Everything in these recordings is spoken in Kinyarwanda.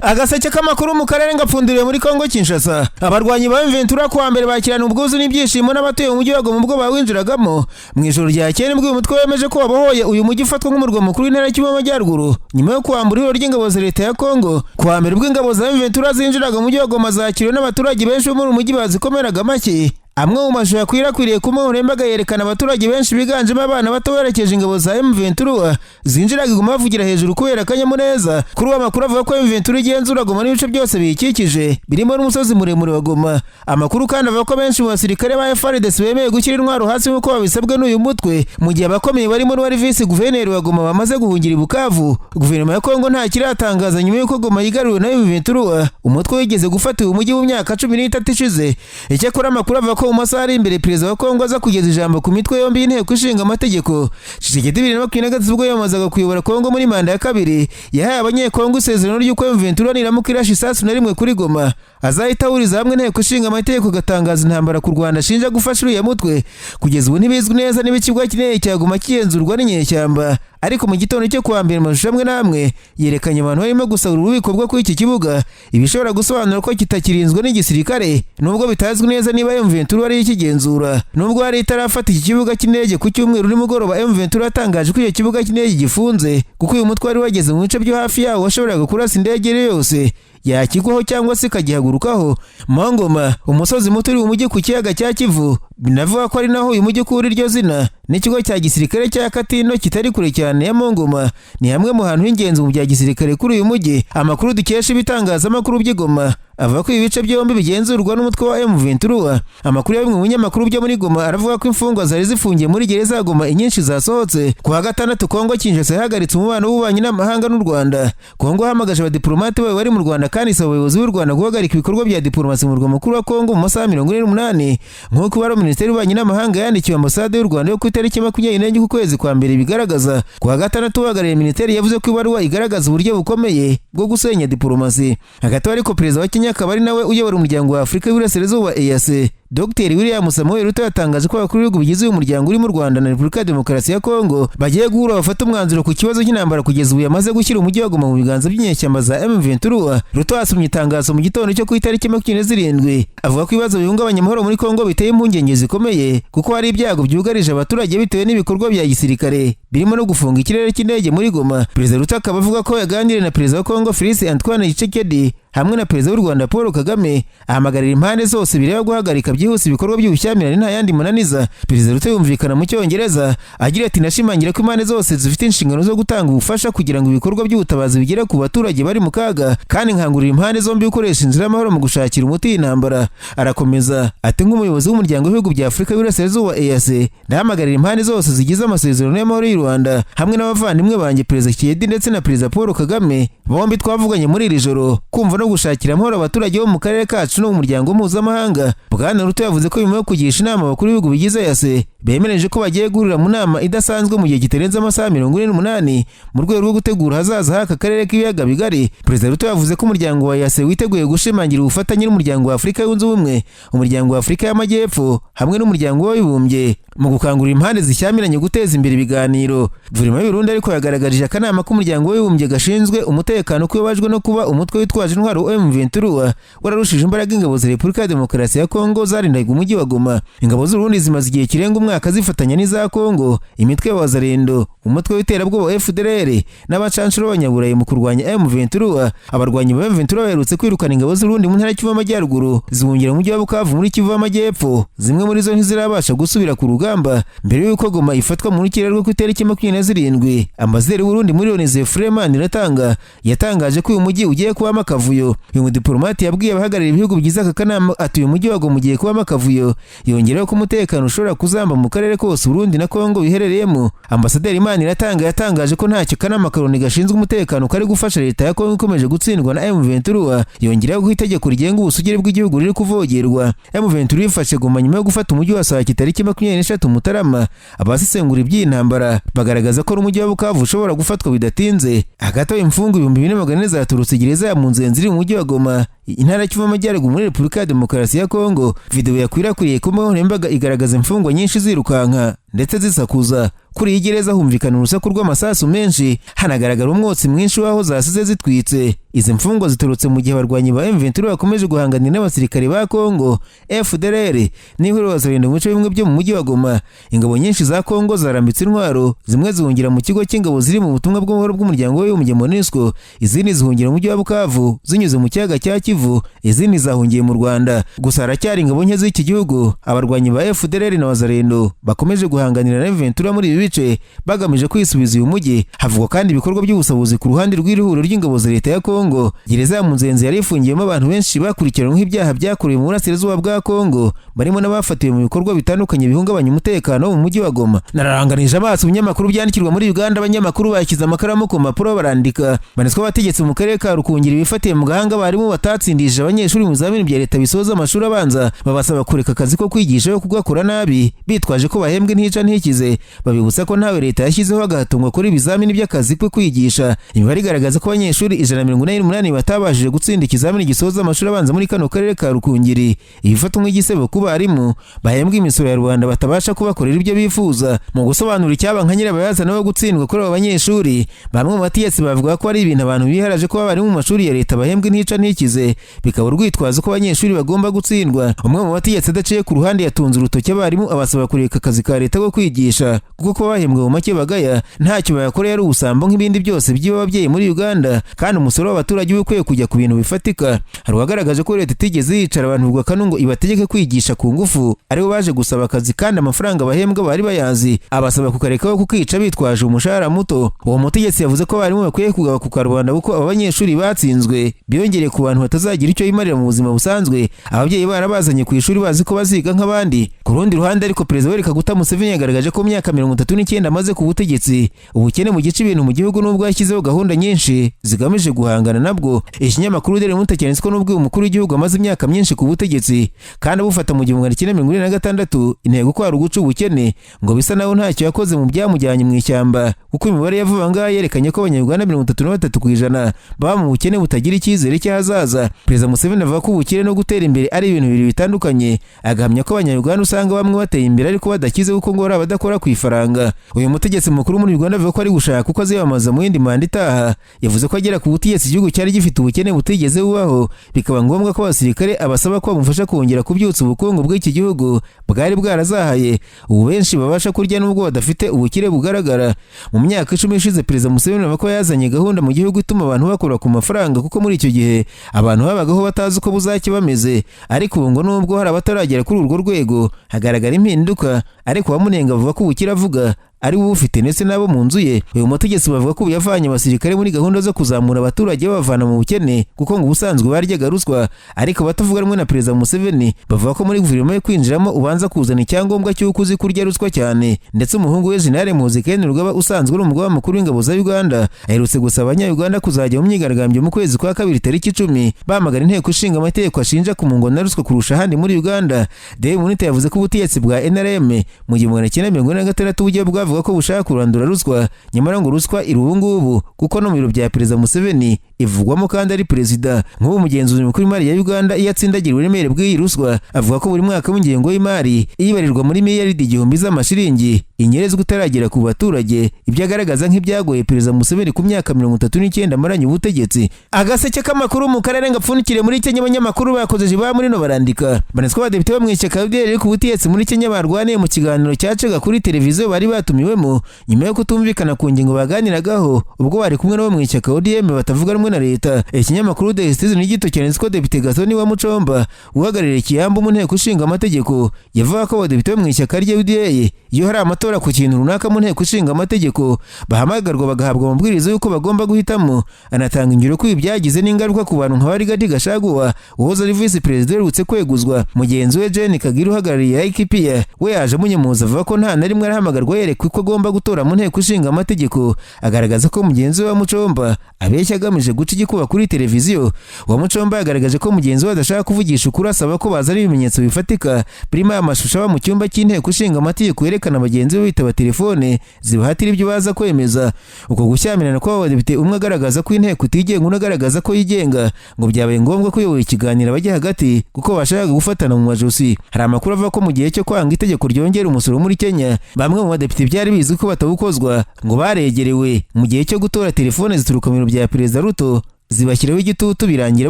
Agaseke k'amakuru mu karere ngapfunduriye muri Kongo Kinshasa. Abarwanyi ba M23 kuwa mbere bakirana ubwuzu n'ibyishimo n'abatuye mu mujyi wa Goma ubwo bawinjiragamo mu ijoro ryakeye, nibwo uyu mutwe wemeje ko wabohoye uyu mujyi ufatwa nk'umurwa mukuru w'intara y'Kivu y'Amajyaruguru nyuma yo kwambura ihuriro ry'ingabo za leta ya Kongo. Kuwa mbere ubwo ingabo za M23 zinjiraga mu mujyi wa Goma, zakiriwe n'abaturage benshi bo muri uyu mujyi bazikomeraga amashyi. Amwe mu mashusho yakwirakwiriye ku mbuga nkoranyambaga yerekana abaturage benshi biganjemo abana bato berekeje ingabo za M23 zinjiraga i Goma bavugira hejuru kubera akanyamuneza. Kuri ubu amakuru avuga ko M23 igenzura Goma n'ibice byose biyikikije birimo n'umusozi muremure wa Goma. Amakuru kandi avuga ko benshi mu basirikare ba FARDC bemeye gushyira intwaro hasi nk'uko babisabwe n'uyu mutwe, mu gihe abakomeye barimo n'uwari visi guverineri wa Goma bamaze guhungira i Bukavu. Guverinoma ya Kongo nta kiratangaza nyuma y'uko Goma yigaruriwe na M23, umutwe wigeze gufata uyu mujyi mu myaka 13 ishize. Icyakora amakuru avuga ko mu masaha ari imbere perezida wa Kongo aza kugeza ijambo ku mitwe yombi y'inteko ishinga amategeko. Tshisekedi 2023 ubwo yiyamamazaga kuyobora Kongo muri manda ya kabiri, yahaye abanyekongo isezerano ry'uko M23 niramuka irashe isasu na rimwe kuri Goma, azahita ahuriza hamwe inteko ishinga amategeko agatangaza intambara ku Rwanda ashinja gufasha uriya mutwe. Kugeza ubu ntibizwi neza niba ikibuga kinini cya Goma kigenzurwa n'inyeshyamba, ariko mu gitondo cyo kuwa mbere amashusho amwe n'amwe yerekanye abantu barimo gusahura ububiko bwo kuri iki kibuga, ibishobora gusobanura ko kitakirinzwe n'igisirikare, nubwo bitazwi neza niba M23 ari ikigenzura. Nubwo hari itarafata iki kibuga cy'indege, ku cyumweru nimugoroba M23 yatangaje ko icyo kibuga cy'indege gifunze kuko uyu mutwe wari wageze mu bice byo hafi yawo washoboraga kurasa indege yose yakigwaho cyangwa se ikagihagurukaho. Mont Ngoma, umusozi muto uri mu mujyi ku kiyaga cya Kivu, binavuga ko ari naho uyu mujyi ukura iryo zina, n'ikigo cya gisirikare cya Katindo kitari kure cyane ya Mont Ngoma, ni hamwe mu hantu h'ingenzi mu bya gisirikare kuri uyu mujyi. Amakuru dukesha ibitangazamakuru by'i Goma avuga ko ibi bice byombi bigenzurwa n'umutwe wa M23. Amakuru ya bimwe mu binyamakuru byo muri Goma aravuga ko imfungwa zari zifungiye muri gereza ya Goma inyinshi zasohotse. Ku wa gatandatu Kongo Kinshasa yahagaritse umubano w'ububanyi n'amahanga n'u Rwanda. Kongo yahamagaje abadiplomate bayo bari mu Rwanda kandi isaba abayobozi b'u Rwanda guhagarika ibikorwa bya diplomasi mu murwa mukuru wa Kongo mu masaha 48, nk'uko ibaruwa minisiteri y'ububanyi n'amahanga yandikiwe ambasade y'u Rwanda yo ku itariki 24 k'ukwezi kwa mbere bigaragaza. Ku wa gatandatu uhagarariye minisiteri yavuze ko ibaruwa igaragaza uburyo bukomeye bwo gusenya diplomasi. Hagati aho ariko, perezida wa Kenya akaba ari nawe uyobora umuryango wa Afurika y'Iburasirazuba, EAC, Dr William Samoei Ruto, yatangaje ko abakuru b'ibihugu bigize uyu muryango urimo u Rwanda na Repubulika ya Demokarasi ya Kongo bagiye guhura bafata umwanzuro ku kibazo cy'intambara kugeza ubu yamaze gushyira umujyi wa Goma mu biganza by'inyeshyamba za M23. Ruto yasomye itangazo mu gitondo cyo ku itariki 27, avuga ko ibibazo bihungabanya amahoro muri Kongo biteye impungenge zikomeye kuko hari ibyago byugarije abaturage bitewe n'ibikorwa bya gisirikare birimo no gufunga ikirere cy'indege muri Goma. Perezida Ruto akaba avuga ko yaganiriye na perezida wa Kongo Felix Antoine Tshisekedi hamwe na perezida w'u Rwanda Paul Kagame, ahamagarira impande zose bireba guhagarika byihuse ibikorwa by'ubushyamirane nta yandi mananiza. Perezida Ruto yumvikana mu Cyongereza agira ati: "Nashimangira ko impande zose zifite inshingano zo gutanga ubufasha kugira ngo ibikorwa by'ubutabazi bigere ku baturage bari mu kaga, kandi nkangurira impande zombi gukoresha inzira y'amahoro mu gushakira umuti intambara." Arakomeza ati: "Nk'umuyobozi w'umuryango w'ibihugu bya Afurika y'Iburasirazuba, EAC, ndahamagarira impande zose zigize amasezerano y'amahoro y'u Rwanda hamwe n'abavandimwe banjye perezida Tshisekedi ndetse na perezida Paul Kagame bombi twavuganye muri iri joro, kumva no gushakira amahoro abaturage bo mu karere kacu no mu muryango mpuzamahanga." Bwana Ruto yavuze ko nyuma yo kugisha inama abakuru b'ibihugu bigize EAC, bemereje ko bagiye guhurira mu nama idasanzwe mu gihe kitarenze amasaha 48 mu rwego rwo gutegura ahazaza h'aka karere k'ibiyaga bigari. Perezida Ruto yavuze ko umuryango wa EAC witeguye gushimangira ubufatanye n'umuryango wa Afurika yunze ubumwe, umuryango wa Afurika y'Amajyepfo hamwe n'umuryango w'Abibumbye mu gukangurira impande zishyamiranye guteza imbere ibiganiro. Guverinoma y'u Burundi ariko yagaragarije akanama k'umuryango w'Abibumbye gashinzwe umutekano ko ibabajwe no kuba umutwe witwaje intwaro M23 wararushije imbaraga ingabo za Repubulika ya Demokarasi ya Kongo zarindaga umujyi wa Goma. Ingabo z'u Burundi zimaze igihe kirenga umwaka zifatanya n'iza Kongo, imitwe y'Abazarendo, umutwe w'iterabwoba wa FDLR n'abacanshuro b'abanyaburayi mu kurwanya M23. Abarwanyi ba M23 baherutse kwirukana ingabo z'u Burundi mu ntara y'Kivu y'Amajyaruguru zihungira mu mujyi wa Bukavu muri Kivu y'Amajyepfo. Zimwe muri zo ntizirabasha gusubira ku rugamba. Mbere y'uko Goma ifatwa mu rukera rwo ku itariki 27, ambasaderi w'Uburundi muri Loni Zephyrin Maniratanga yatangaje ko uyu mujyi ugiye kubamo akavuyo. Uyu mudiplomati yabwiye abahagarariye ibihugu bigize aka kanama ati: "Uyu mujyi wa Goma ugiye kubamo akavuyo." Yongeraho ko umutekano ushobora kuzamba mu karere kose Burundi na Kongo biherereyemo. Ambasaderi Maniratanga yatangaje ko ntacyo kanama ka Loni gashinzwe umutekano kari gufasha leta ya Kongo ikomeje gutsindwa na M23. Yongeraho ko itegeko rigenga ubusugire bw'igihugu riri kuvogerwa. M23 ifashe Goma nyuma yo gufata umujyi wa Sake tariki 23 Mutarama. Abasesengura iby'iyi ntambara bagaragaza ko n'umujyi wa Bukavu ushobora gufatwa bidatinze. Hagati aho imfungwa 4400 zaturutse gereza ya Munzenze iri mu mujyi wa Goma. Intara Kivu Amajyaruguru muri Repubulika ya Demokarasi ya Kongo. Video yakwirakwiriye ku mbuga nkoranyambaga igaragaza imfungwa nyinshi zirukanka ndetse zisakuza. Kuri iyi gereza humvikana urusaku rw'amasasu menshi, hanagaragara umwotsi mwinshi w'aho zasize zitwitse. Izi mfungwa ziturutse mu gihe abarwanyi ba M23 bakomeje guhanganira n'abasirikare ba Kongo FDLR n'ihuriro Wazalendo mu bice bimwe byo mu mujyi wa Goma. Ingabo nyinshi za Kongo zarambitse intwaro, zimwe zihungira mu kigo cy'ingabo ziri mu butumwa bw'amahoro bw'umuryango w'abibumbye MONUSCO, izindi zihungira mu mujyi wa Bukavu zinyuze mu kiyaga cya Kivu, izindi zahungiye mu Rwanda. Gusa haracyari ingabo nke z'iki gihugu. Abarwanyi ba FDLR na Wazalendo bakomeje guhanganira na M23 muri ibi bice bagamije kwisubiza uyu mujyi. Havugwa kandi ibikorwa by'ubusabuzi ku ruhande rw'ihuriro ry'ingabo za leta ya Kongo. Gereza ya Munzenze yari ifungiyemo abantu benshi bakurikiranyweho ibyaha byakorewe mu burasirazuba bwa Kongo, barimo n'abafatiwe mu bikorwa bitandukanye bihungabanya umutekano mu mujyi wa Goma. Nararanganije amaso ibinyamakuru byandikirwa muri Uganda, abanyamakuru bashyize amakaramu ku mpapuro barandika. Banetswe abategetsi mu karere ka Rukungiri bifatiye mu gahanga abarimu batatsindishije abanyeshuri mu bizamini bya leta bisoza amashuri abanza, babasaba kureka akazi ko kwigisha yo kugakora nabi bitwaje ko bahembwa intica ntikize. Babibutsa ko ntawe leta yashyizeho agahato ngo akore ibizamini by'akazi ko kwigisha. Imibare igaragaza ko abanyeshuri 188 batabashije gutsinda ikizamini gisoza amashuri abanza muri kano karere ka Rukungiri. Ibifatwa nk'igisebo ku barimu bahembwa imisoro ya rubanda batabasha kubakorera ibyo bifuza. Mu gusobanura icyaba nka nyirabayazana wo gutsindwa kuri abo banyeshuri, bamwe mu bategetsi bavuga ko ari ibintu abantu biharaje ko abarimu mu mashuri ya leta bahembwa intica ntikize, bikaba urwitwazo ko abanyeshuri bagomba gutsindwa. Umwe mu bategetsi adaciye ku ruhande yatunze urutoki abarimu abasaba kureka akazi ka leta ko kwigisha, kuko kuba bahembwa mu make bagaya ntacyo bayakoreye ari ubusambo nk'ibindi byose by'iba ababyeyi muri Uganda, kandi umusoro w'abaturage uba ukwiye kujya ku bintu bifatika. Hari uwagaragaje ko leta itigeze yicara abantu bugakanu ngo ibategeke kwigisha ku ngufu, aribo baje gusaba akazi kandi amafaranga bahembwa bari bayazi, abasaba kukarekaho kukica bitwaje umushahara muto. Uwo mutegetsi yavuze ko abarimu bakwiye kugaba ku karubanda, kuko aba banyeshuri batsinzwe biyongereye ku bantu batazagira icyo bimarira mu buzima busanzwe, ababyeyi barabazanye ku ishuri bazi ko baziga nk'abandi. Ku rundi ruhande ariko, Perezida Yoweri Kaguta Museveni yagaragaje ko mu myaka 39 amaze ku butegetsi, ubukene mu gice ibintu mu gihugu, nubwo yashyizeho gahunda nyinshi zigamije guhangana nabwo. Ikinyamakuru Daily Monitor cyanditse ko nubwo uyu mukuru w'igihugu amaze imyaka myinshi ku butegetsi kandi abufata mu 1946, intego ko hari uguca ubukene, ngo bisa naho ntacyo yakoze mu byamujyanye mu ishyamba, kuko imibare ya vuba ngaha yerekanye ko Abanyarwanda 33% baba mu bukene butagira icyizere cy'ahazaza. Perezida Museveni avuga ko ubukire no gutera imbere ari ibintu bibiri bitandukanye, agahamya ko Abanyarwanda usanga bamwe bateye imbere ariko badakize, kuko ngo hari abadakora ku ifaranga. Uyu mutegetsi mukuru muri Uganda avuga ko ari gushaka uko aziyamamaza mu yindi manda itaha. Yavuze ko agera ku butegetsi igihugu cyari gifite ubukene butigeze bubaho, bikaba ngombwa ko abasirikare abasaba ko bamufasha kongera kubyutsa ubukungu bw'iki gihugu bwari bwarazahaye, ubu benshi babasha kurya nubwo badafite ubukire bugaragara. Mu myaka 10 ishize, Perezida Museveni avuga ko yazanye gahunda mu gihugu ituma abantu bakora ku mafaranga, kuko muri icyo gihe abantu babagaho batazi uko buzacya bameze. Ariko ubu ngo nubwo hari abataragera kuri urwo rwego, hagaragara impinduka. Ariko abamunenga bavuga ko ubukire avuga ari we ubufite ndetse n'abo mu nzu ye. Uyu mutegetsi bavuga ko ubu yavanye abasirikare muri gahunda zo kuzamura abaturage babavana mu bukene, kuko ngo ubusanzwe baryaga ruswa. Ariko abatavuga rumwe na Perezida Museveni bavuga ko muri guverinoma yo kwinjiramo ubanza kuzana icyangombwa cy'uko uzi kurya ruswa cyane. Ndetse umuhungu we Jenerali Muhoozi Kainerugaba, usanzwe ari umugaba mukuru w'ingabo za Uganda, aherutse gusaba Abanya-Uganda kuzajya mu myigaragambyo mu kwezi kwa kabiri tariki 10, bamagana inteko ishinga amategeko ashinja kumungwa na ruswa kurusha ahandi muri Uganda. Daily Monitor yavuze ko ubutegetsi bwa NRM mu 1946 bujya bwavuga ko bushaka kurandura ruswa, nyamara ngo ruswa iri ubu ngubu, kuko no mu biro bya Perezida Museveni ivugwamo kandi ari perezida. Nk'ubu umugenzuzi mukuru w'imari ya Uganda iyo atsindagira uburemere bw'iyi ruswa, avuga ko buri mwaka w'ingengo y'imari ibarirwa muri miliyaridi 1000 z'amashiringi inyerezwa itaragera ku baturage, ibyo agaragaza nk'ibyagoye Perezida Museveni ku myaka 39 amaranye ubutegetsi. Agaseke k'amakuru mu karere ngapfundikire muri Kenya. Abanyamakuru bakoze ba muri no barandika banetswe abadepite bo mu ishyaka riri ku butegetsi muri Kenya barwaniye mu kiganiro cyacaga kuri televiziyo bari batumiwemo, nyuma yo kutumvikana ku ngingo baganiragaho ubwo bari kumwe n'abo mu ishyaka ODM batavuga rumwe na leta. Ikinyamakuru The Citizen gito cyanditse ko Depite Gathoni Wamuchomba, uhagarariye Kiambu mu nteko ishinga amategeko, yavuga ko abadepite bo mu ishyaka rya UDA iyo hari amatora ku kintu runaka mu nteko ishinga amategeko bahamagarwa bagahabwa amabwiriza y'uko bagomba guhitamo. Anatanga ingero ko ibi byagize n'ingaruka ku bantu nka Rigathi Gachagua, uhoze ari visi perezida uherutse kweguzwa. Mugenzi we John Kagiri, uhagarariye Laikipia, we yaje amunyemuza, avuga ko nta na rimwe arahamagarwa yerekwa ko agomba gutora mu nteko ishinga amategeko, agaragaza ko mugenzi we Wamuchomba abeshya agamije yagerageje guca igikuba kuri televiziyo. Wamuchomba yagaragaje ko mugenzi we adashaka kuvugisha ukuri, asaba ko bazana ibimenyetso bifatika birimo aya mashusho aba mu cyumba cy'inteko ishinga amategeko yerekana bagenzi be bitaba telefone zibahatira ibyo baza kwemeza. Uko gushyamirana kw'abadepite, umwe agaragaza ko inteko itigenga, undi agaragaza ko yigenga, ngo byabaye ngombwa ko uyoboye ikiganiro bajya hagati kuko bashakaga gufatana mu majosi. Hari amakuru avuga ko mu gihe cyo kwanga itegeko ryongera umusoro muri Kenya, bamwe mu badepite byari bizwi ko batawukozwa ngo baregerewe mu gihe cyo gutora, telefone zituruka mu biro bya Perezida Ruto zibashyiraho igitutu, birangira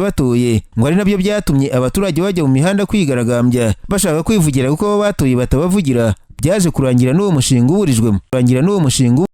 batoye. Ngo ari nabyo byatumye abaturage bajya mu mihanda kwigaragambya bashaka kwivugira kuko abo batoye batabavugira. Byaje kurangira n'uwo mushinga uburijwemo, kurangira n'uwo mushinga.